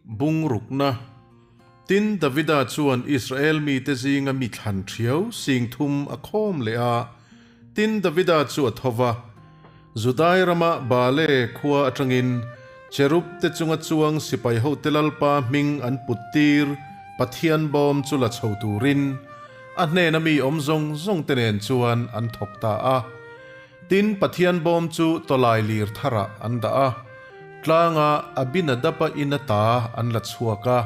Bung rukna. Tin, Davida chuan Israel mite zinga mi thlan ṭhiau 3000 a khawm leh a. Tin, Davida chu a tho va, Judai rama Baale khua aṭangin Cherub te chunga chuang sipai hote Lalpa hming an put tir Pathian bawm chu la chho turin a hnena mi awm zawng zawng te nen chuan an thawk ta a. Tin, Pathian bawm chu tawlai lir tharah an dah a, tlanga Abinadaba in ata an la chhuak a.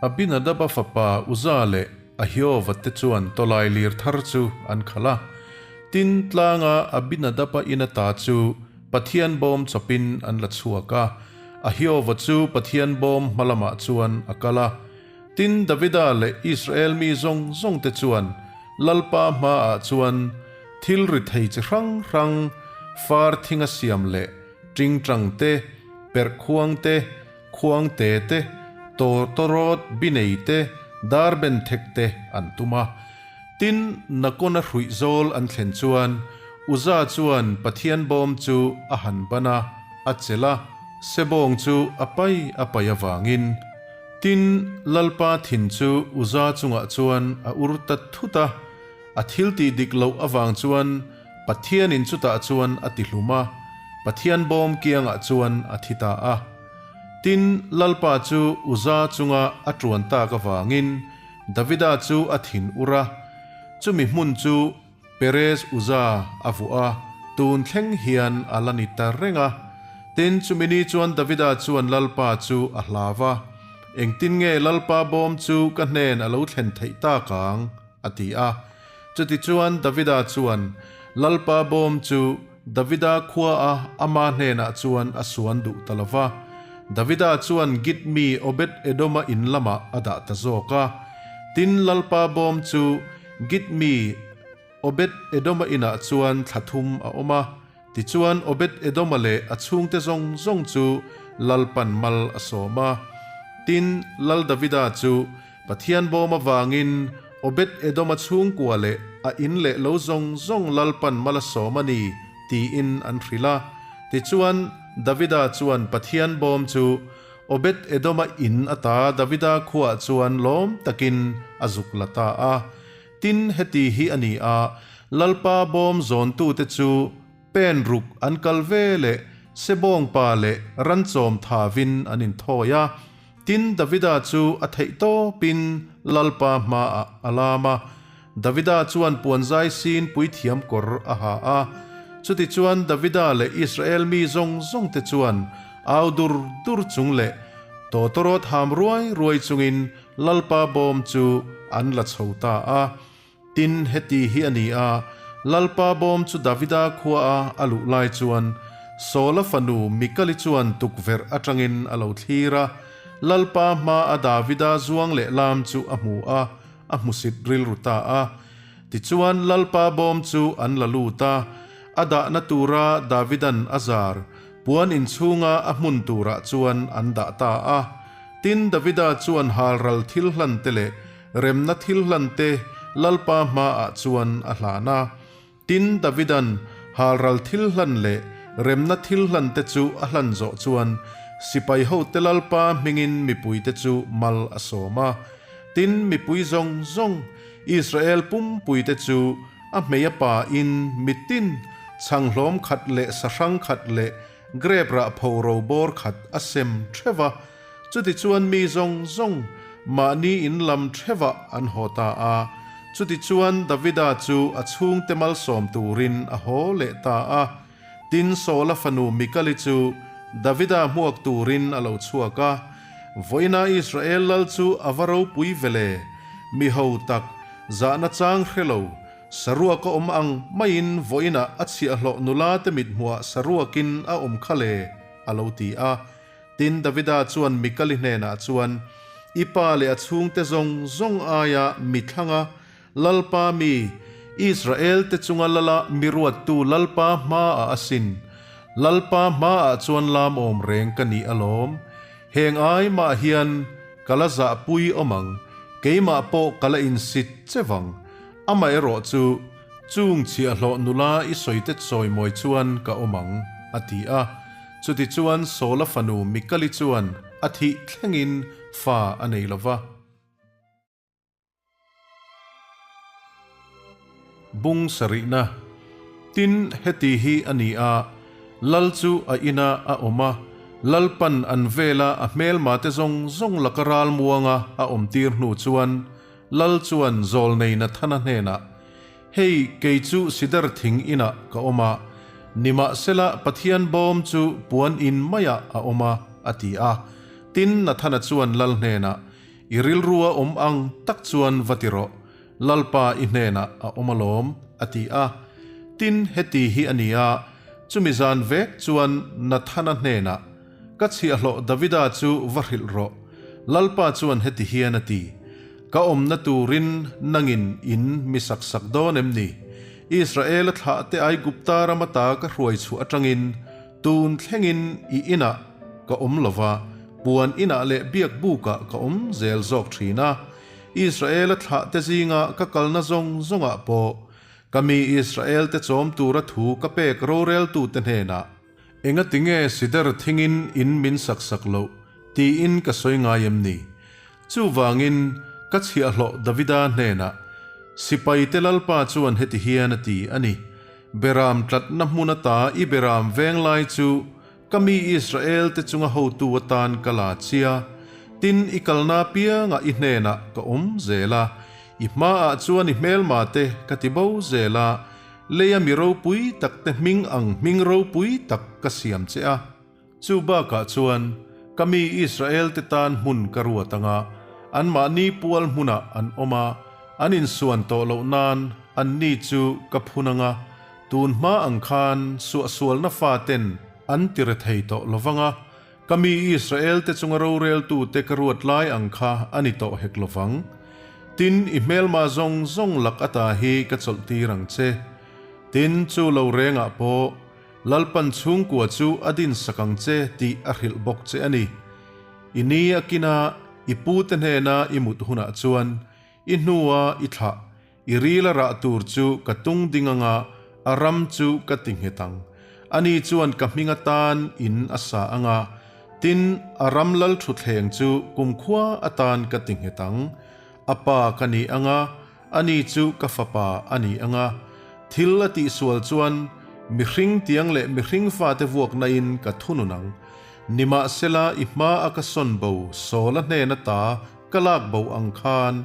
Abinadaba fapa Uza leh Ahiova te chuan tawlai lir thar chu an khalh a. Tin, tlanga Abinadaba in ata chu Pathian bawm chawpin an la chhuak a, Ahiova chu Pathian bawm hma lamah chuan a kal a. Tin, Davida leh Israel mi zawng zawngte chuan Lalpa hmaah chuan thil ri thei chi hrang hrang, far thinga siam leh tingtang te, perh khuang te, khuang te te, tawtawrawt binei te, darben thek te an tum a. Tin, Nakona hruih zawl an thlen chuan Uza chuan Pathian bawm chu a han ban a, a chelh a, sebawng chu a pai a pai avangin. Tin, Lalpa thin chu Uza chungah chuan a ur ta thut a, a thil tih dik loh avang chuan Pathianin chutah chuan a ti hlum a, Pathian bawm kiangah chuan a thi ta a. Tin, Lalpa chu Uza chunga a tuan tak avangin Davida chu a thin ur a, chumi hmun chu Perez Uza a vuah a, tun thleng hian a la ni ta reng a. Tin, chumi ni chuan Davida chuan Lalpa chu a hlau a, Engtin nge Lalpa bawm chu ka hnen a lo thlen theih tak ang? a ti a. Chutichuan Davida chuan Lalpa bawm chu Davida khua a ama hnenah chuan a suan duh ta lo va. Davida chuan Git mi Obed-Edoma in lamah a dah ta zawk a. Tin, Lalpa bawm chu Git mi Obed-Edoma inah chuan thla thum a awm a. Tichuan Obed-Edoma leh a chhungte zawng zawng chu Lalpan mal a sawm a. Tin, Lal Davida chu Pathian bawm avangin Obed-Edoma chhungkua leh a in leh lo zawng zawng Lalpan mal a sawm a ni, tiin an hrilh a. Tichuan Davida chuan Pathian bawm chu Obed-Edoma in ata Davida khuaah chuan lawm takin a zuk la ta a. Tin, heti hi a ni a, Lalpa bawm zawntute chu pen ruk an kal ve leh sebawngpa leh ranchawm thavin an inthawi a. Tin, Davida chu a theih tawpin Lalpa hmaah a lam a. Davida chuan puanzai sin puithiam kawr a ha a. Chutichuan Davida leh Israel mi zawng zawngte chuan au dur dur chung leh tawtawrawt ham ruai ruai chungin Lalpa bawm chu an la chho ta a. Tin, heti hi a ni a, Lalpa bawm chu Davida khuaa a luh lai chuan Saula fanu Mikali chuan tukverh atangin a lo thlir a, Lalpa hmaa Davida zuang leh lam chu a hmu a, a hmusit rilru ta a. Tichuan, Lalpa bawm chu an la lut a, a dahna tura Davidan a zar puan inchhunga a hmun turah chuan an dah ta a. Tin, Davida chuan halral thil hlan te leh remna thil hlan te Lalpa hmaah chuan a hlan a. Tin, Davidan halral thil hlan leh remna thil hlan te chu a hlan zawh chuan sipai hote Lalpa hmingin mipuite chu mal a sawm a. Tin, mipui zawng zawng, Israel pumpuite chu a hmei a pa in mitin chhanghlawm khat leh sahrang khat leh Grep rah pho ro bawr khat a sem theuh a, chutichuan mi zawng zawng mahni in lam theuhah an haw ta a. Chutichuan Davida chu a chhungte malsawm turin a haw leh ta a. Tin, Saula fanu Mikali chu Davida hmuak turin a lo chhuak a, Vawiina Israel lal chu a va ropui vele, mi ho tak, zahna chang hre lo, Saruak a awm ang maiin vawiinah a chhiahhlawh nula te mithmuhah saruakin a awm kha le, a lo ti a. Tin, Davida chuan Mikali hnenah chuan, I pa leh a chhungte zawng zawng aia mi thlanga Lalpa mi, Israel te chunga lala mi ruattu Lalpa hmaah a sin. Lalpa hmaah chuan lam awm reng ka ni alawm. Heng ai mah hian ka la zahpui awm ang, keimah pawh ka la insit che vang. Amaherawh chu, chung chhiahhlawh nula i sawi te chawimawi chuan ka awm ang, a ti a. Chutichuan Saula fanu Mikali chuan a thih thlengin fa a nei lo va. Bung sarihna, Tin, heti hi a ni a, Lal chu a inah a awm a, Lalpan an vela a hmelmate zawng zawng laka ral muanga a awmtir hnu chuan Lal chuan Zawlnei Nathana hnenah, Hei, kei chu sidar thing inah ka awm a, nimahsela Pathian bawm chu puan in maiah a awm a, a ti a. Tin, Nathana chuan Lal hnenah, I rilrua awm ang tak chuan va ti rawh, Lalpa i hnenah a awm alawm, a ti a. Tin, heti hi a ni a, chumi zan vek chuan Nathana hnenah, Ka chhiahhlawh Davida chu va hrilh rawh, Lalpa chuan heti hian a ti, Ka awmna turin nangin in mi sak sak dawn em ni? Israela thlahte Aigupta ram ata ka hruai chhuah atangin tun thlengin i inah ka awm lo va, puan inah leh biak bukah ka awm zel zawk thin a. Israela thlahte zinga ka kalna zawng zawngah pawh ka mi Israelte chawm tura thu ka pek roreltute hnenah, Engatinge sidar thingin in min sak sak loh tiin ka sawi ngai em ni? Chuvangin ka chhiahhlawh Davida hnenah, Sipaite Lalpa chuan heti hian a ti a ni, Beram tlatna hmun ata i beram veng lai chu ka mi Israelte chunga hotu atan ka la chia, tin i kalna piangah i hnenah ka awm zel a, i hmaah chuan i hmelmate ka ti bo zel a, Leia mi ropui tak te hming ang hming ropui tak ka siam che a. Chu bakah chuan ka mi Israel te tan hmun ka ruat ang a, anmahni pual hmunah an awm a, an insuan tawh loh nan anni chu ka phun ang a, tun hma ang khan suahsualna faten an ti rethei tawh lo vang a, ka mi Israel te chunga roreltute ka ruat lai ang kha a ni tawh hek lo vang. Tin, i hmelma zawng zawng lak ata hi ka chawlh tir ang che. Tin, chu lo rengah pawh Lalpan chhungkua chu a dinsak ang che tih a hrilh bawk che a ni. I ni a kina i pute hnena i mut hunah chuan i hnua i thlah I ril a rah tur chu ka tung ding anga a ram chu ka ti nghet ang. Ani chuan ka hming atan in a sa anga, tin, a ram lal thutthleng chu kumkhua atan ka ti nghet ang. A pa ka ni anga, ani chu ka fapa a ni anga. Thil a tihsual chuan mihring tiang leh mihring fate vuakna in ka thunun ang. Nimahsela i hma a ka sawn bo Saula hnen ata ka lak bo ang khan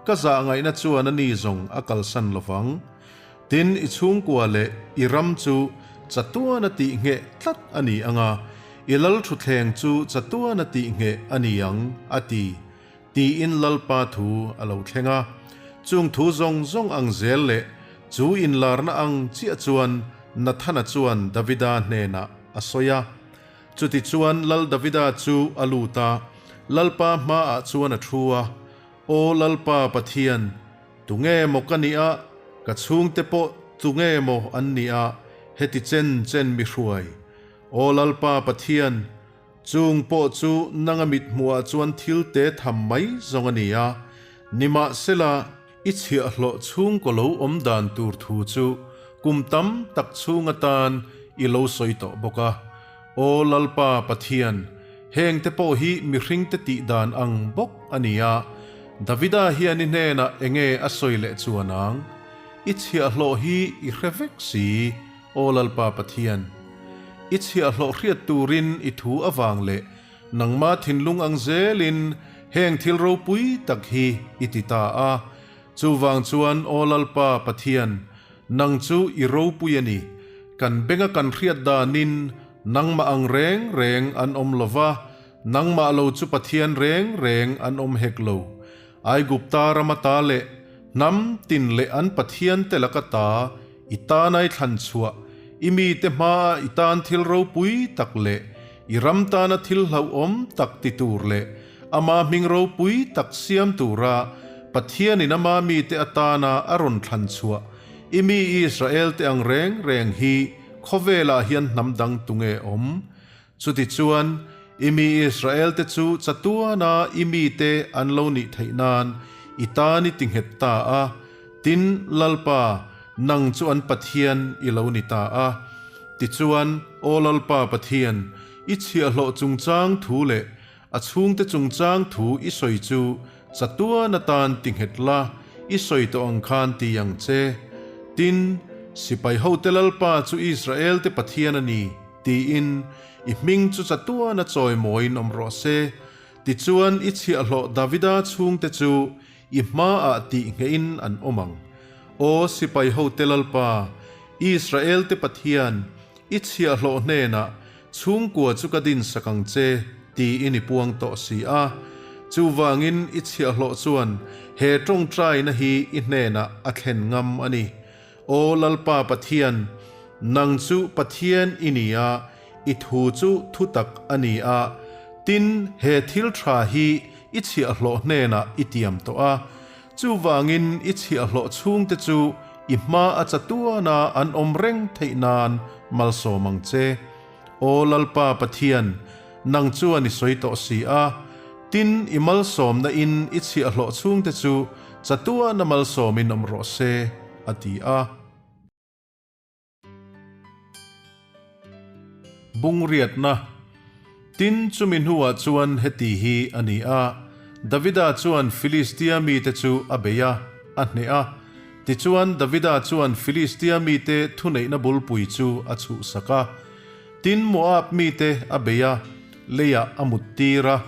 Ka zah ngaihna chuan a ni zawng a kalsan lo vang. Tin, i chhungkua leh i ram chu chatuan a tih ngheh tlat a ni ang a, i lal thutthleng chu chatuan a tih ngheh a ni ang, a ti, tiin Lalpa thu a lo thleng a. Chung thu zawng zawng ang zel leh chu inlarna ang chiah chuan Nathana chuan Davida hnenah a sawi a. Chutichuan Lal Davida chu a lut a, Lalpa hmaah chuan a thu a. Aw Lalpa Pathian, tunge maw ka nih a, ka chhungte pawh tunge maw an nih a, heti chen chen mi hruai. Aw Lalpa Pathian, chung pawh chu nanga mithmuhah chuan thil te tham mai zawng a ni a, nimahsela i chhiahhlawh chhungkaw lo awm dan tur thu chu kum tam tak chhung atan i lo sawi tawh bawk a. Aw Lalpa Pathian, hengte pawh hi mihringte tih dan ang bawk a ni a, Davida hian i hnenah enge a sawi leh chuan ang? I chhiahhlawh hi i hre vek si, Aw Lalpa Pathian. I chhiahhlawh hriat turin i thu avang leh nangma thinlung ang zelin heng thil ropui tak hi i ti ta a. Chuvang chuan, Aw Lalpa Pathian, Nang chu i ropui a ni. Kan benga kan hriat danin nangmah ang reng reng an awm lo va, nangmah lo chu Pathian reng reng an awm hek lo. Aigupta ram ata leh hnam tin leh an Pathian te laka ta i tanai thlan chhuah, i mite hmaa i tan thil ropui tak leh i ram tana thil hlauhawm tak ti tur leh Ama hming ropui tak siam tura Pathianin ama mite atana a rawn thlan chhuah i mi Israelte ang reng reng hi khawvelah hian hnam dang tunge awm? Chutichuan, i mi Israelte chu chatuana i mite an lo nih theih nan i tan i ti nghet ta a, tin, Lalpa, nang chu an Pathian i lo ni ta a. Tichuan, Aw Lalpa Pathian, i chhiahhlawh chungchang thu leh. A chhungte chungchang thu i sawi chu chatuan atan ti nghet la, i sawi tawh ang khan ti ang che. Tin, sipai hote Lalpa chu Israelte Pathian a ni, tiin i hming chu chatuana chawimawiin awm rawh se. Tichuan i chhiahhlawh Davida chhungte chu i hmaah tih nghehin an awm ang. Aw sipai hote Lalpa, Israelte Pathian, i chhiahhlawh hnenah chhungkua chu ka dinsak ang che, tiin i puang tawh si a. Chuvangin i chhiahhlawh chuan he tawngtaina hi i hnenah a thlen ngam a ni. Aw Lalpa Pathian, nang chu Pathian i ni a, i thu chu thutak a ni a, tin, he thil tha hi i chhiahhlawh hnenah i tiam tawh a. Chuvangin i chhiahhlawh chhungte chu i hma a chatuana an awm reng theih nan malsawm ang che. Aw Lalpa Pathian, nang chuan i sawi tawh si a, tin i malsawmna in i chhiahhlawh chhungte chu chatuana malsawmin awm rawh se, a ti a. Bungriatna Tin, chumi hnuah chuan heti hi a ni a, Davida chuan Filistia mite chu a bei a, a hneh a. Tichuan, Davida chuan Filistia mite thuneihna bulpui chu a chhuhsak a. Tin, Moab mite a bei a, leiah a muttir a,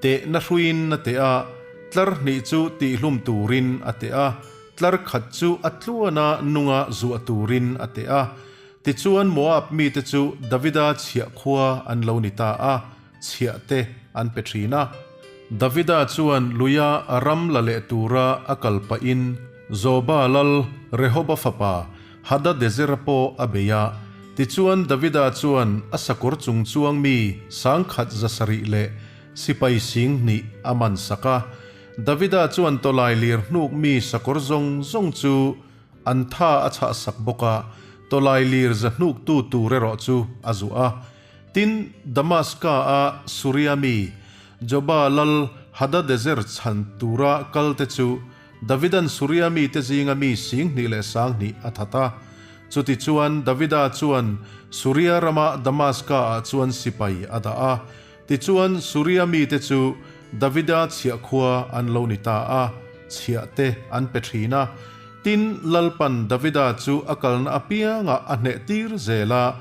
tehna hruiin a teh a, tlar hnih chu tihlum turin a teh a, tlar khat chu a tluana nunga zuah turin a teh a. Tichuan Moab mite chu Davida chhiah khua an lo ni ta a, chhiah te an pe thin a. Davida chuan luia a ram la leh tura a kal pahin Zoba lal Rehoba fapa Hadadezera pawh a bei a. Tichuan Davida chuan a sakawr chung chuang mi 10,000 zasarih leh sipai 20,000 a man sak a. Davida chuan tawlai lir hnuk mi sakawr zawng zawng chu An tha a chhah sak bawk a, tawlai lir za hnuktu tur erawh chu a zuah a. Tin, Damaska-a Suria mi, Joba lal Hadadezer chhan tura kalte chu Davidan Suria mite zinga mi 20,000 leh 2000 a that a. Chutichuan Davida chuan Suria rama Damaska-ah chuan sipai a dah a. Tichuan Suria mite chu Davida chhiah khua an lo ni ta a, chhiah te an pe thin a. Tin, Lalpan Davida chu a kalna apiangah a hneh tir zel a.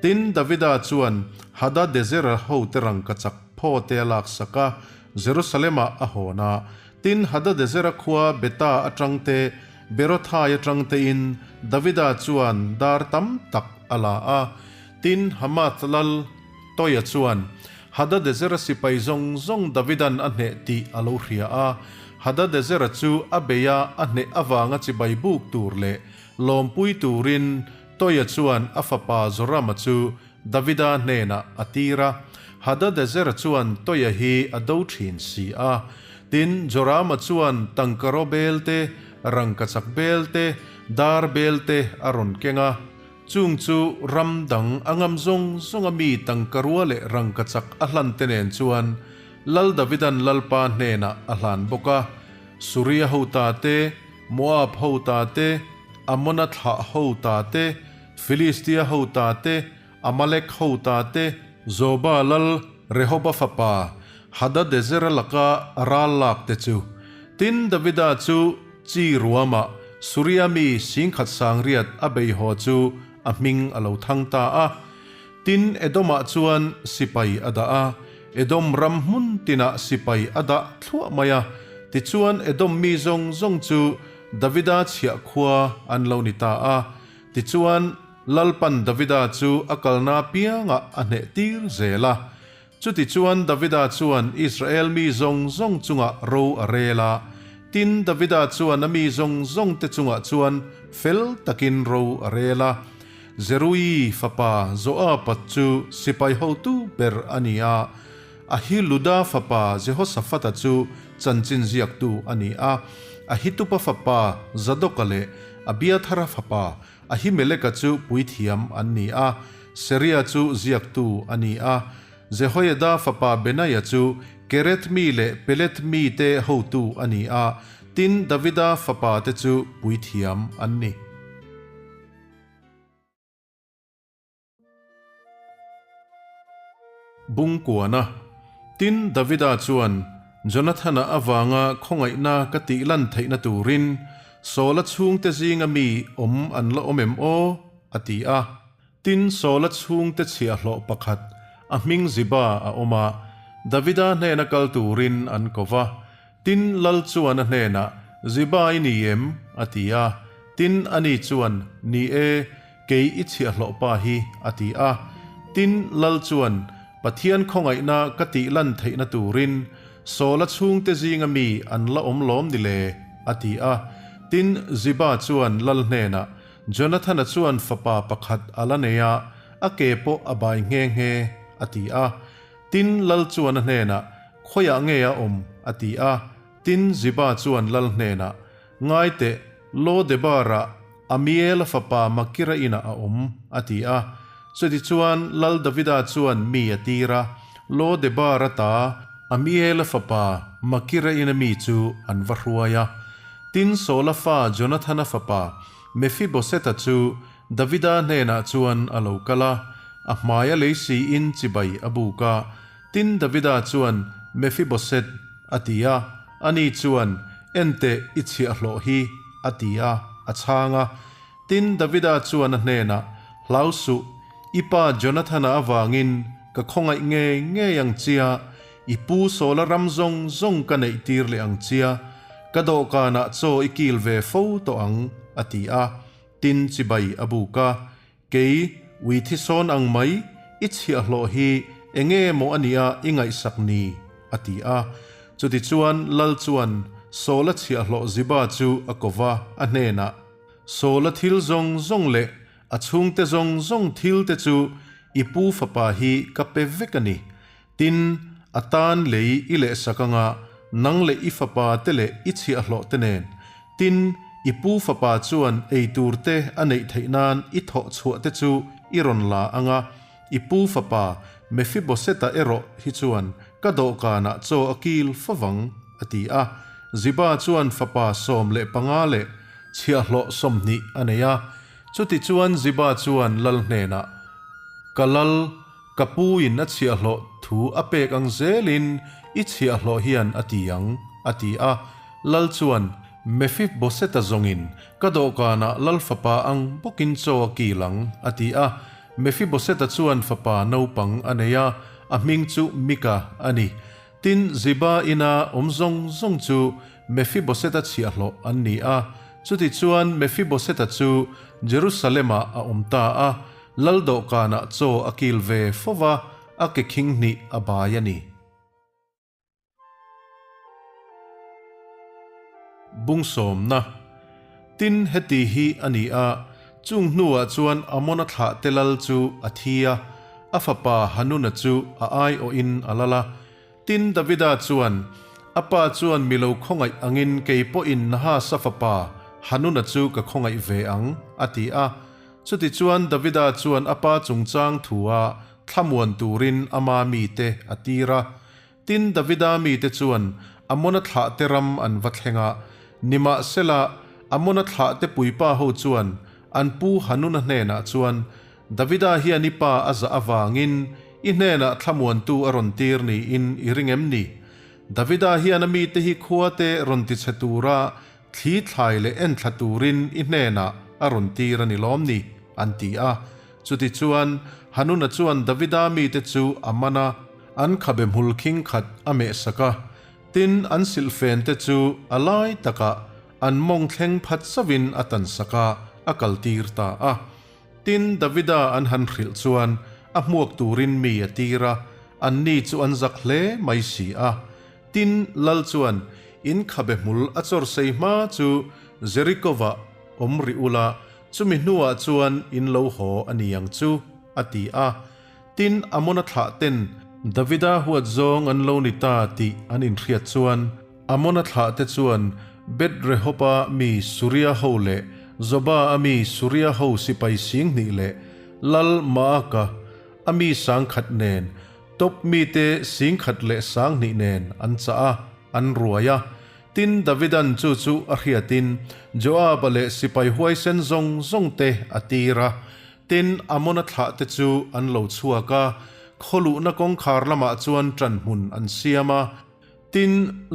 Tin, Davida chuan Hadadezera hote rangkachak phaw te a laksak a, Jerusalem-ah a hawn a. Tin, Hadadezera khua Beta atang te, Berothai atang tein Davida chuan dar tam tak a la a. Tin, Hamath lal Toia chuan Hadadezera sipai zawng zawng Davidan a hneh tih a lo hria a. Hadadezera chu a bei a, a hneh avanga chibai buk tur leh lawmpui turin Toia chuan a fapa Zorama chu Davida hnenah a tir a. Hadadezera chuan Toia hi a do thin si a. Tin, Jorama chuan tangkaraw bel te, rangkachak bel te, dar bel te a rawn keng a. Chung chu ram dang a ngam zawng zawnga mi tangkarua leh rangkachak a hlan te nen chuan Lal Davidan Lalpa hnenah a hlan bawk a, Suria ho ta te, Moab ho ta te, Amona thlah ho ta te, Filistia ho ta te, Amalek ho ta te, Zoba lal Rehoba fapa Hadadezera laka ral lak te chu. Tin, Davida chu chi ruamah Suria mi 10,000 sangriat a bei haw chu a hming a lo thang ta a. Tin, Edomah chuan sipai a dah a, Edom ram hmun tinah sipai a dah thluah mai a. Tichuan, Edom mi zawng zawng chu Davida chhiah khua an lo ni ta a. Tichuan, Lalpan Davida chu a kalna piangah a hneh tir zel a. Chutichuan Davida chuan Israel mi zawng zawng chungah ro a rel a, tin, Davida chuan a mi zawng zawngte chungah chuan fel takin ro a rel a. Zeruii fapa Joaba chu sipai hotu ber a ni a, Ahiluda fapa Jehoshafata chu chanchin ziaktu a ni a, Ahitupa fapa Zadoka leh Abiathara fapa Ahimeleka chu puithiam an ni a, Seria chu ziaktu a ni a, Jehoiada fapa Benaia chu Kereth mi leh Peleth mite hotu a ni a, tin, Davida fapate chu puithiam an ni. Bungkuana. Tin, Davida chuan, Jonathana avanga khawngaihna ka tih lan theihna turin Saula chhungte zinga mi awm an la awm em aw? a ti a. Tin, Saula chhungte chhiahhlawh pakhat, a hming Ziba a awm a, Davida hnena kal turin an ko va. Tin, lal chuan a hnenah, Ziba i ni em? a ti a. Tin, ani chuan, Ni e, kei i chhiahhlawh pa hi, a ti a. Tin, lal chuan, Pathian khawngaihna ka tih lan theihna turin Saula chhungte zinga mi an la awm lawm ni le? a ti a. Tin, Ziba chuan lal hnenah, Jonathana chuan fapa pakhat a la nei a, a ke pawh a bai nghe nghe, a ti a. Tin, lal chuan a hnenah, Khawiah nge a awm? a ti a. Tin, Ziba chuan lal hnenah, Ngai teh, Lo-debar-ah Amiela fapa Makira inah a awm, a ti a. Chutichuan, Lal Davida chuan mi a tir a, Lo-debar ata Amiela fapa Makira ina mi chu an va hruai a. Tin, Saula fa Jonathana fapa Mefiboseta chu Davida hnenah chuan a lo kal a, a hmaia lei siin chibai a buk a. Tin, Davida chuan, Mefiboset, a ti a. Ani chuan, Enteh, i chhiahhlawh hi, a ti a, a chhang a. Tin, Davida chuan a hnenah, Hlau suh, i pa Jonathana avangin ka khawngaih ngei ngei ang chia, i pu Saula ram zawng zawng ka neih tir leh ang chia, ka dawhkanah chaw i kil ve fo tawh ang, a ti a. Tin, chibai a buk a, Kei, ui thisawn ang mai, i chhiahhlawh hi enge maw a nia i ngaihsak ni? a ti a. Chutichuan, lal chuan Saula chhiahhlawh Ziba chu a ko va, a hnenah, Saula thil zawng zawng leh a chhungte zawng zawng thilte chu i pu fapa hi ka pe vek a ni. Tin, a tan lei i lehsak anga nang leh i fapa te leh i chhiahhlawh te nen. Tin, i pu fapa chuan ei tur te a neih theih nan i thawh chhuah te chu i rawn la anga, i pu fapa Mephiboseta erawh hi chuan ka dawhkanah chaw a kil favang, a ti a. Ziba chuan fapa 15 leh chhiahhlawh 20 a nei a. Chutichuan Ziba chuan lal hnenah, Ka lal, Ka pu in a chhiahhlawh thu a pek ang zelin i chhiahhlawh hian a ti ang, a ti a. Lal chuan, Mephiboseta zawngin ka dawhkanah lal fapa ang bawkin chaw a kil ang, a ti a. Mephiboseta chuan fapa naupang a nei a, a hming chu Mika a ni. Tin, Ziba ina awm zawng zawng chu Mephiboseta chhiahhlawh an ni a. Chutichuan Mephiboseta chu Jerusalem-ah a awm ta a, lal dawhkanah chaw a kil ve fo va, a ke khing hnih a bai a ni. Bung sawmna. Tin, heti hi a ni a, chung hnuah chuan Amona thlahte lal chu a thi a, a fapa Hanuna chu a aiawhin a lal a. Tin, Davida chuan, A pa chuan mi lo khawngaih angin kei pawhin Nahasa fapa Hanuna chu ka khawngaih ve ang, a ti a. Chutichuan Davida chuan a pa chungchang thua thlamuan turin ama mite a tir a. Tin, Davida mite chuan Amona thlahte ram an va thleng a. Nimahsela, Amona thlahte puipa ho chuan an pu Hanuna hnenah chuan, Davida hian i pa a zah avangin i hnenah thlamuantu a rawn tir niin i ring em ni? Davida hian a mite hi khuate rawn tichhe tura thli thlai leh enthla turin i hnenah a rawn tir a ni lawm ni? an ti a. Chutichuan, Hanuna chuan Davida mite chu a man a, an khabe hmul khing khat a mehsak a, tin, an silhfente chu a lai takah an mawng thleng phat zauhin a tansak a, a kaltir ta a. Tin, Davida an han hrilh chuan a hmuak turin mi a tir a, anni chu an zak hle mai si a. Tin, lal chuan, In khabe hmul a chawr sei hma chu Jeriko-ah awm rih ula, chumi hnuah chuan in lo haw a ni ang chu, a ti a. Tin, Amona thlah ten Davida huat zawng an lo ni ta tih an inhriat chuan, Amona thlah te chuan Beth-rehob-a mi Suria ho leh Zoba-a mi Suria ho sipai 20,000 leh lal Maaka a mi 10,000 nen Top mite 10,000 leh 20,000 nen an chah a, an ruai a. Tin, Davidan chu chu a hriatin Joab-a leh sipai huaisen zawng zawng te a tir a. Tin, Amona thlah te chu an lo chhuak a. Khaw luhna kawngkhar lamah chuan ṭanhmun an siam a. Tin,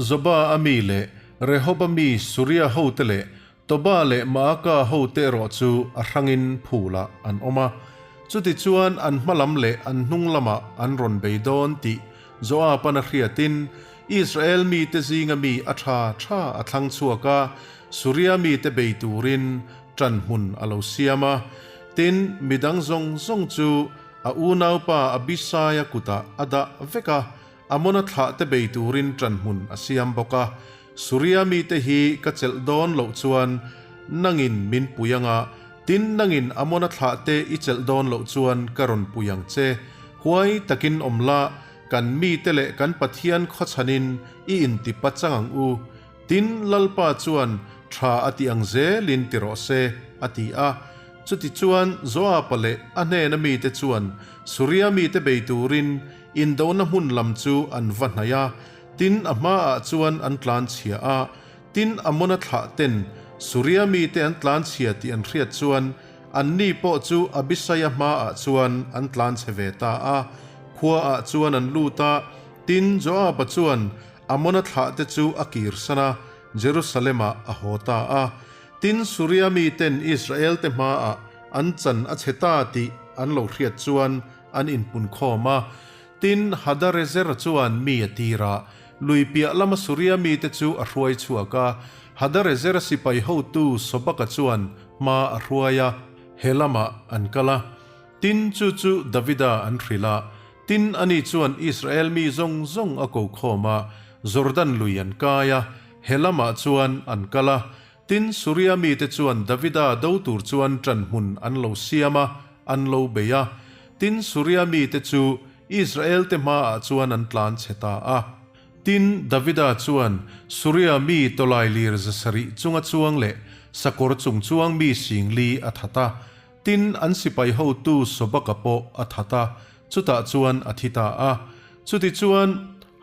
Zoba-a mi leh Rehob-a mi Suria hote leh Toba leh Maaka hote erawh chu a hrangin phulah an awm a. Chutichuan an hma lam leh an hnung lamah an rawn bei dawn tih Joab-an a hriatin Israel mite zinga mi a tha tha a thlang chhuak a, Suria mite bei turin ṭanhmun a lo siam a. Tin, midang zawng zawng chu a unaupa Abisai-a kutah a dah vek a, Amona thlahte bei turin ṭanhmun a siam bawk a. Suria mite hi ka chelh dawn loh chuan nangin min pui ang a, tin nangin Amona thlahte i chelh dawn loh chuan ka rawn pui ang che. Huai takin awm la, kan mite leh kan Pathian khawchhanin i intipa chang ang u. Tin, Lalpa chuan tha a ti ang zelin ti rawh se, a ti a. Chutichuan Joaba leh a hnena mite chuan Suria mite bei turin Indona hmun lam chu an va hnaih a, tin a hmaah chuan an tlanchhia a, tin Amona thlah ten Suria mite an tlanchhia tih an hriat chuan anni pawh chu Abisaia hmaah chuan an tlanchhe ve ta a, khuaah chuan an lut a, tin Joaba chuan Amona thlah te chu a kirsan a, Jerusalem-ah a haw ta a. Tin Suria miten Israel te hmaah an chan a chhe ta tih an lo hriat chuan an inpunkhawm a. Tin, Hadarezer chuan mi a tir a, lui piah lama Suria mite chu a hruai chhuak a. Hadarezera sipai hotu Sobaka chuan hma a hruai a, he lamah an kal a. Tin, chu chu Davida an hrilh a. Tin, ani chuan Israel mi zawng zawng a ko khawm a, Jordan lui an kai a, he lamah chuan an kal a. Tin, Suria mite chuan Davida do tur chuan ṭan hmun an lo siam a, an lo bei a. Tin, Suria mite chu Israelte hmaah chuan an tlan chhe ta a. Tin, Davida chuan Suria mi tawlailir 700 chunga chuang leh sakawr chung chuang mi singli a that a. Tin, an sipai hotu Sobaka pawh a that a, chutah chuan a thi ta a. Chutichuan,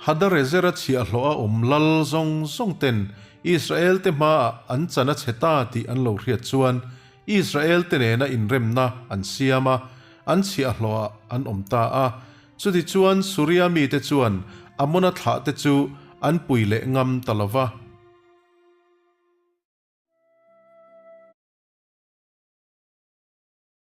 Hadarezera chhiahhlawh a awm lal zawng zawng ten Israelte hmaah an chan a chhe ta tih an lo hriat chuan Israelte nena inremna an siam a, an chhiahhlawhah an awm ta a. Chutichuan, Suria mite chuan Amona thlahte chu an pui leh ngam ta lo va.